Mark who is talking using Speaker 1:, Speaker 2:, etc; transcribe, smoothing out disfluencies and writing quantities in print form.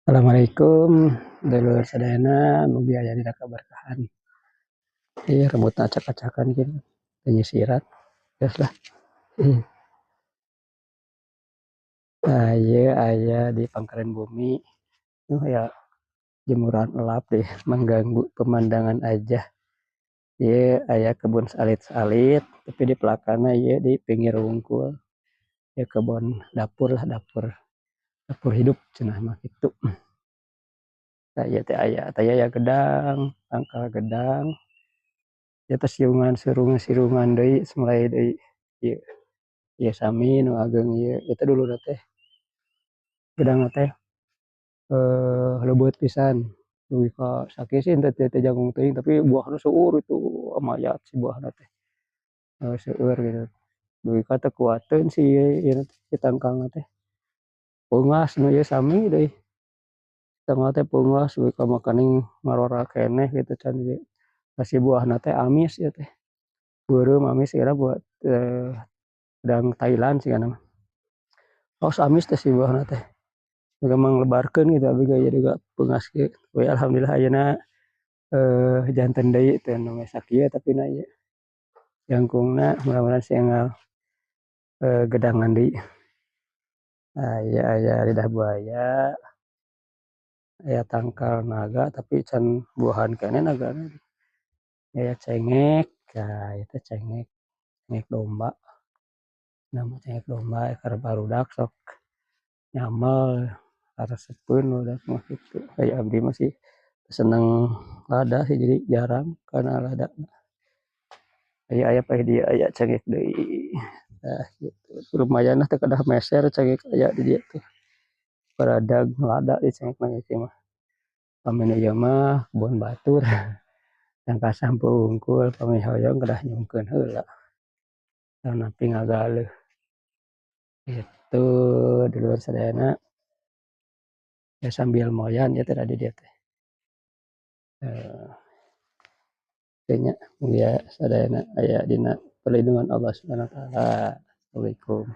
Speaker 1: Assalamualaikum dulur sadayana, mugi aya dina kaberkahan. Ieu rambutna acak-acakan kieu teu nyisiran, geus lah. Tah, ieu aya di pangkalan bumi, aya jemuran elap deh, mengganggu pemandangan aja. Ieu aya kebun saalit-saalit, tapi di pelakana ieu di pinggir wungkul, ieu kebun dapur lah, dapur dapur hidup cenah mah kitu. Tah, ieu teh aya, tah ieu aya gedang, tangkal gedang, ieu teh siungan sirungan deui, mulai deui ieu ieu sami nu ageng ieu, ieu teh duluna teh gedangna teh leubeut pisan dugi ka sakieu sih teu jangkung teuing, tapi buahna seueur itu mayat si buahna teh, seueur gitu dugi ka teu kuateun si ieu teh si tangkalna teh, peungas nu ieu sami deui, tangkalna teh peungas dugi ka makaning ngarora keneh kitu can ieu, si buahna teh amis ieu teh, beureum amis kira buat gedang Thailand sigana mah, tos amis teh si buahna teh, manglebarkeun kitu abi ge juga peungas kieu, we alhamdulillah ayeuna janten deui teh nu sakieu tapi na ieu jangkungna, mudah-mudahan sing enggal gedangan deui. Tah, ieu aya lidah buaya, aya tangkal naga tapi can buahan keneh nagana, aya cengek, tah ieu teh cengek, cengek domba, nama cengek domba keur barudak sok nyamel karesepeun barudak mah kitu. Aya abdi mah sih seneng lada sih, jadi jarang kana lada. Aya aya paeh dieu aya cengek deui, tah kitu lumayan lah teu kedah meser cengek aya di dieu teh, baradag lada di cengek mah ieu mah. Pami nu ieu mah kebon batur, tangkal sampu wungkul, pami hoyong kedah nyungkeun heula nepi ngagaleuh kitu, dulur sadayana. Ya, sambil moyan ieu teh di dieu teh. Teu nya, mugia sadayana aya dina perlindungan Allah Subhanahu wa Taala. Assalamualaikum.